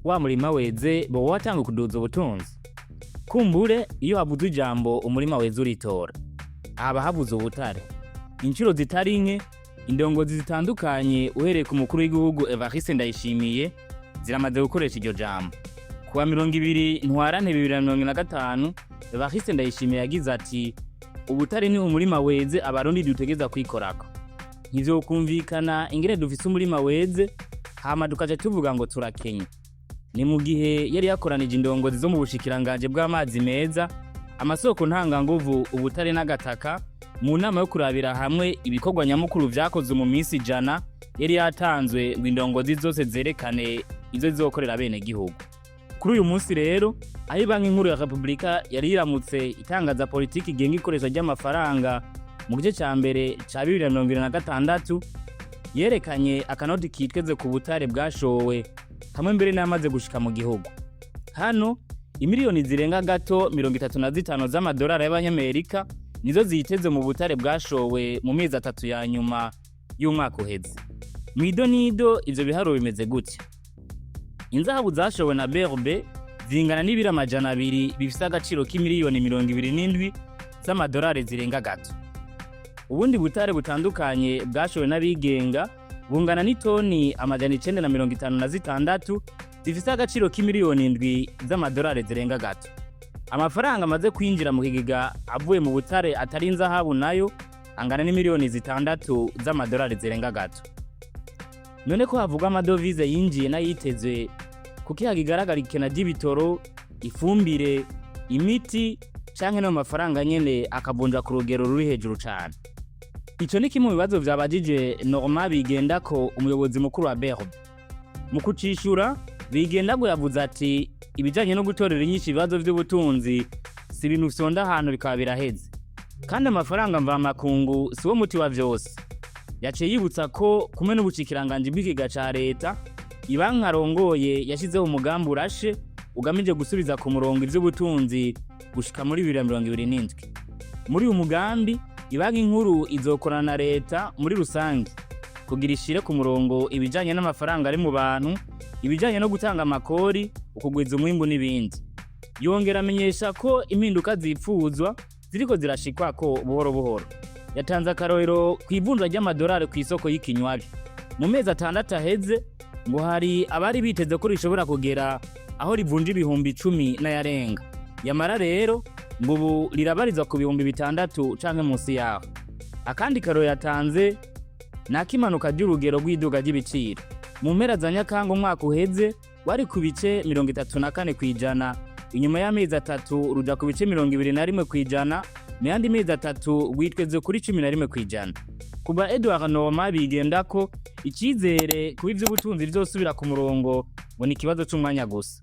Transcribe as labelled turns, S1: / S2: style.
S1: Wa murima weze boba watanga kuduza ubutunzi? Kumbure iyo havuze ijambo umurima weze uritora, haba habuze ubutare. Inshuro zitari nke indongozi zitandukanye, uhereye ku mukuru w'igihugu Evariste Ndayishimiye, ziramaze gukoresha iryo jambo. Kuwa 20 Ntwarante 2025, Evariste Ndayishimiye yagize ati: "Ubutare ni umurima weze Abarundi dutegeza kwikorako. Ntivyokumvikana ingene dufise umurima weze hama tukaca tuvuga ngo turakenye." Ni mu gihe yari yakoranije indongozi zo mu bushikiranganje bw'amazi meza, amasoko ntanganguvu, ubutare n'agataka, mu nama yo kurabira hamwe ibikorwa nyamukuru vyakozwe mu minsi 100 yari yatanzwe ngo indongozi zose zerekane ivyo zizokorera bene gihugu. Kuri uyu munsi rero, aho Banki Nkuru ya Repubulika yari iramutse itangaza politiki igenga ikoresha ry'amafaranga mu gice ca mbere ca 2026, yerekanye akanoti kitweze ku butare bwashowe hamwe mbere n'amaze gushika mu gihugu. Hano imiliyoni zirenga gato 35 z'amadolari y'Abanyamerika nizo ziteze mu butare bwashowe mu mezi 3 ya nyuma y'umwaka uheze. Mw'idonido ivyo biharuro bimeze gutya: inzahabu zashowe na BRB zingana n'ibiro 200 bifise agaciro k'imiliyoni 27 z'amadolari zirenga gato. Ubundi butare butandukanye bwashowe n'abigenga bungana n'itoni 956 zifise agaciro k'imiliyoni 7 z'amadolari zirenga gato. Amafaranga amaze kwinjira mu kigega avuye mu butare atari inzahabu nayo angana n'imiliyoni 6 z'amadolari zirenga gato. None ko havugwa amadovize yinjiye n'ayitezwe, kuki hakigaragara ikena ry'ibitoro, ifumbire, imiti canke no mafaranga nyene akavunja ku rugero ruri hejuru cane? Ico ni kimwe mu bibazo vyabajije Normand Bigendako, umuyobozi mukuru wa BRB. Mu kucishura, Bigendako yavuze ati: "Ibijanye no gutorera inyishu ibibazo vy'ubutunzi si ibintu ufyonda ahantu bikaba biraheze, kandi amafaranga mvamakungu si wo muti wa vyose." Yaciye yibutsa ko kumwe n'ubushikiranganji bw'ikigega ca leta, ibanki arongoye yashizeho umugambi urashe ugamije gusubiza ku murongo ivy'ubutunzi gushika muri 2027. Muri uyu mugambi, Ibanki Nkuru izokorana na leta muri rusange kugira ishire ku murongo ibijanye n'amafaranga ari mu bantu, ibijanye no gutanga amakori, ukugwiza umwimbu n'ibindi. Yongera amenyesha ko impinduka zipfuzwa ziriko zirashikwako buhoro buhoro. Yatanze akarorero ku ivunja ry'amadolari ku isoko y'ikinywabi. Mu mezi 6 aheze, ngo hari abari biteze ko rishobora kugera aho rivunja 10,000 n'ayarenga. Yamara rero ngo ubu rirabarizwa ku 6000 canke munsi yaho. Akandi karorero yatanze ni ak'imanuka ry'urugero rw'iduga ry'ibiciro. Mu mpera za Nyakanga umwaka uheze wari ku bice 34%, inyuma y'amezi 3 ruja ku bice 21%, mu yandi mezi 3 rwitweze kuri 11%. Kuba Edouard Normand Bigendako, icizere kuba ivy'ubutunzi vyosubira ku murongo ngo ni ikibazo c'umwanya gusa.